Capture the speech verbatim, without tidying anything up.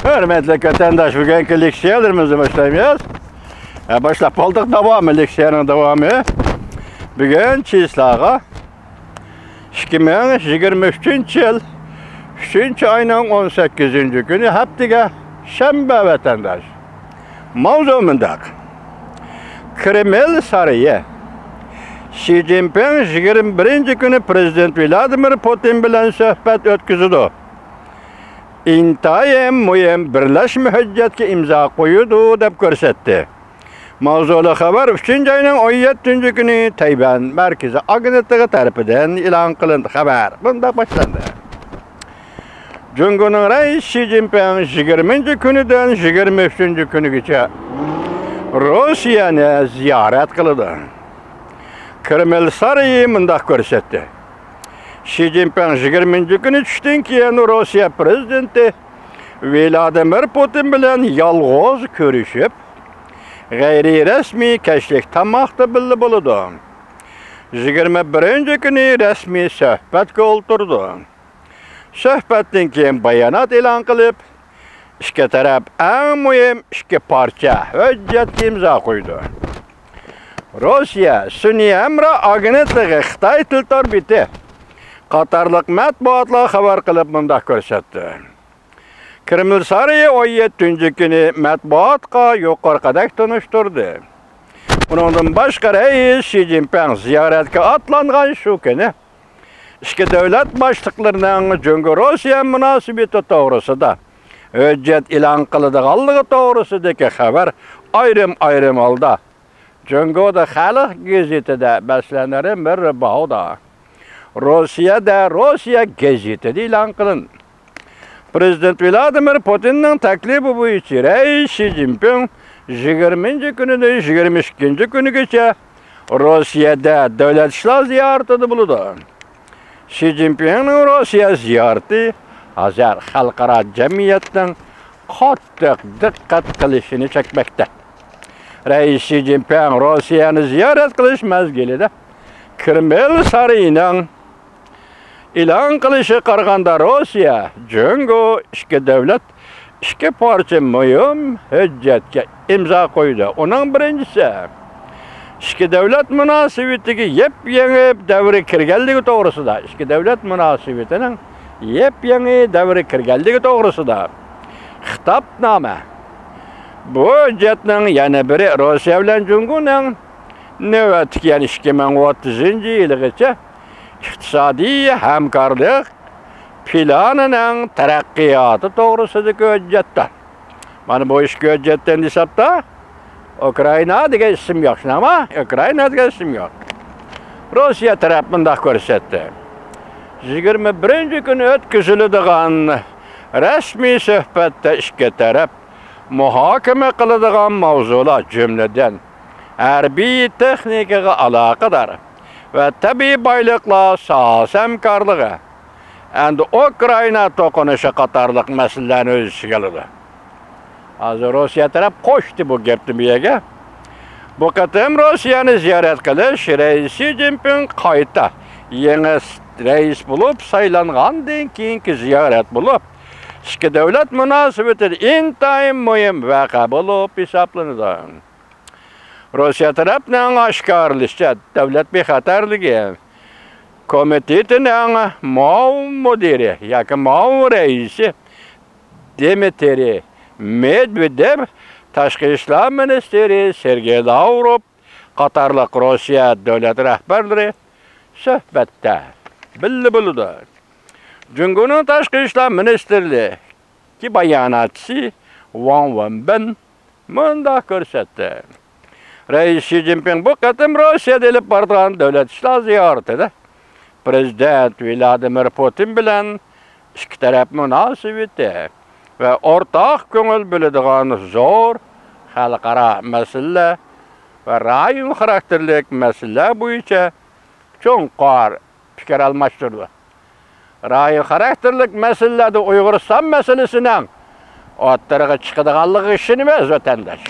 ھۆرمەتلىك ۋەتەنداش، بۈگۈنكى لېكسىيەلىرىمىزنى باشلايمىز. ھە، باشلاپ بولدۇق، داۋامى، لېكسىيەنىڭ داۋامى. بۈگۈن چىسلاغا ئىككى مىڭ يىگىرمە ئۈچىنچى يىل ئۈچىنچى ئاينىڭ ئون سەككىزىنچى كۈنى، ھەپتىگە شەنبە، ۋەتەنداش. ماۋزۇ مۇنداق. كرېمل سارىيى شى جىنپىڭ يىگىرمە بىرىنچى كۈنى پىرېزىدېنت ۋلادىمىر پۇتىن بىلەن سۆھبەت ئۆتكۈزىدۇ. ئىنتايىن مۇھىم بىرلەشمە ھۆججەتكە ئىمزا قويىدۇ، دەپ كۆرسەتتى. ماۋزۇلۇق خەۋەر ئۈچىنچى ئاينىڭ ئون يەتتىنچى كۈنى تەيۋەن مەركىزىي ئاگېنتلىقى تەرىپىدىن ئېلان قىلىندى. خەۋەر مۇنداق باشلاندى. جۇڭگونىڭ رەئىسى شى جىنپىڭ يىگىرمىنچى كۈنىدىن يىگىرمە ئۈچىنچى كۈنىگىچە روسىيەنى زىيارەت قىلىدۇ. كرېمل سارىيى مۇنداق كۆرسەتتى. شى جىنپىڭ يىگىرمىنچى كۈنى چۈشتىن كېيىن روسىيە پىرېزىدېنتى ۋلادىمىر پۇتىن بىلەن يالغۇز كۆرۈشۈپ، غەيرىي رەسمىي كەچلىك تاماقتا بىللە بولىدۇ. يىگىرمە بىرىنچى كۈنى رەسمىي سۆھبەتكە ئولتۇرىدۇ. سۆھبەتتىن كېيىن بايانات ئېلان قىلىپ، ئىككى تەرەپ ئەڭ مۇھىم ئىككى پارچە ھۆججەتكە ئىمزا قويىدۇ. روسىيە سۈنئىي ھەمراھ ئاگېنتلىقى، خىتاي تىل تور بېتى قاتارلىق مەتبۇئاتلار خەۋەر قىلىپ مۇنداق كۆرسەتتى. كرېمل سارىيى ئون يەتتىنچى كۈنى مەتبۇئاتقا يۇقىرىقىدەك تونۇشتۇردى. ئۇنىڭدىن باشقا، رەئىس شى جىنپىڭ زىيارەتكە ئاتلانغان شۇ كۈنى ئىككى دۆلەت باشلىقلىرىنىڭ جۇڭگو-روسىيە مۇناسىۋىتى توغرىسىدا ھۆججەت ئېلان قىلىدىغانلىقى توغرىسىدىكى خەۋەر ئايرىم-ئايرىم ھالدا جۇڭگودا خەلق گېزىتىدە، مەسىلەن، رېمېر باۋدا، روسىيەدە روسىيە گېزىتىدە ئېلان قىلىندى. پىرېزىدېنت ۋلادىمىر پۇتىننىڭ تەكلىپى بويىچە رەئىس شى جىنپىڭ يىگىرمىنچى كۈنىدىن يىگىرمە ئىككىنچى كۈنىگىچە روسىيەدە دۆلەت ئىشلار زىيارىتىدە بولىدۇ. شى جىنپىڭنىڭ روسىيە زىيارىتى ھازىر خەلقئارا جەمئىيەتنىڭ قاتتىق دىققەت قىلىشىنى چەكمەكتە. رەئىس شى جىنپىڭ روسىيەنى زىيارەت قىلىش مەزگىلىدە كرېمل سارىيىنىڭ ئېلان قىلىشىغا قارىغاندا، روسىيە، جۇڭگو ئىككى دۆلەت ئىككى پارچە مۇھىم ھۆججەتكە ئىمزا قويدى. ئۇنىڭ بىرىنچىسى، ئىككى دۆلەت مۇناسىۋىتىگە يېپيېڭى دەۋرگە كىرگەنلىكى توغرىسىدا، ئىككى دۆلەت مۇناسىۋىتىنىڭ يېپيېڭى دەۋرگە كىرگەنلىكى توغرىسىدا خىتابنامە. بۇ ھۆججەتنىڭ يەنە بىرى روسىيە بىلەن جۇڭگونىڭ نۆۋەتتىكى، يەنى ئىككى مىڭ ئوتتۇزىنچى يىلىغىچە ئىقتىسادىي ھەمكارلىق پىلانىنىڭ تەرەققىياتى توغرىسىدىكى ھۆججەتتۇر. مانا بۇ ئىككى ھۆججەتتىن ھېسابتا ئۇكرائىنا دېگەن ئىسىم يوق، شۇنداقمۇ؟ ئۇكرائىنا دېگەن ئىسىم يوق. روسىيە تەرەپ مۇنداق كۆرسەتتى. يىگىرمە بىرىنچى كۈنى ئۆتكۈزۈلىدىغان رەسمىي سۆھبەتتە ئىككى تەرەپ مۇھاكىمە قىلىدىغان ماۋزۇلار، جۈملىدىن، ھەربىي تېخنىكىغا ئالاقىدار ۋە تەبىئىي بايلىقلار ساھەسى ھەمكارلىقى، ئەمدى ئۇكرائىنا توقۇنۇشى قاتارلىق مەسىلىلەرنى ئۆز ئىچىگە ئالىدۇ. ھازىر روسىيە تەرەپ قوشتى بۇ گەپنى بۇ يەرگە. بۇ قېتىم روسىيەنى زىيارەت قىلىش رەئىس شى جىنپىڭ قايتا يېڭى رەئىس بولۇپ سايلانغاندىن كېيىنكى زىيارەت بولۇپ، ئىككى دۆلەت مۇناسىۋىتىدە ئىنتايىن مۇھىم ۋەقە بولۇپ ھېسابلىنىدۇ. روسىيە تەرەپنىڭ ئاشكارىلىشىچە، دۆلەت بىخەتەرلىكى كومىتېتىنىڭ مۇئاۋىن مۇدىرى ياكى مۇئاۋىن رەئىسى دىمىترىي مېدۋېدېۋ، تاشقى ئىشلار مىنىستىرى سېرگېي لاۋروف قاتارلىق روسىيە دۆلەت رەھبەرلىرى سۆھبەتتە بىللە بولىدۇ. جۇڭگونىڭ تاشقى ئىشلار مىنىستىرلىكى باياناتچىسى ۋاڭ ۋېنبىن مۇنداق كۆرسەتتى. رەئىس شى جىنپىڭ بۇ قېتىم روسىيەدە ئېلىپ بارىدىغان دۆلەت ئىشلار زىيارىتىدە پىرېزىدېنت ۋلادىمىر پۇتىن بىلەن ئىككى تەرەپ مۇناسىۋىتى ۋە ئورتاق كۆڭۈل بۆلىدىغان زور خەلقئارا مەسىلىلەر ۋە رايون خاراكتېرلىك مەسىلىلەر بويىچە چوڭقۇر پىكىر ئالماشتۇرىدۇ. رايون خاراكتېرلىك مەسىلىلەردە ئۇيغۇرىستان مەسىلىسىنىڭ ئوتتۇرىغا چىقىدىغانلىقىغا ئىشىنىمىز، ۋەتەنداش.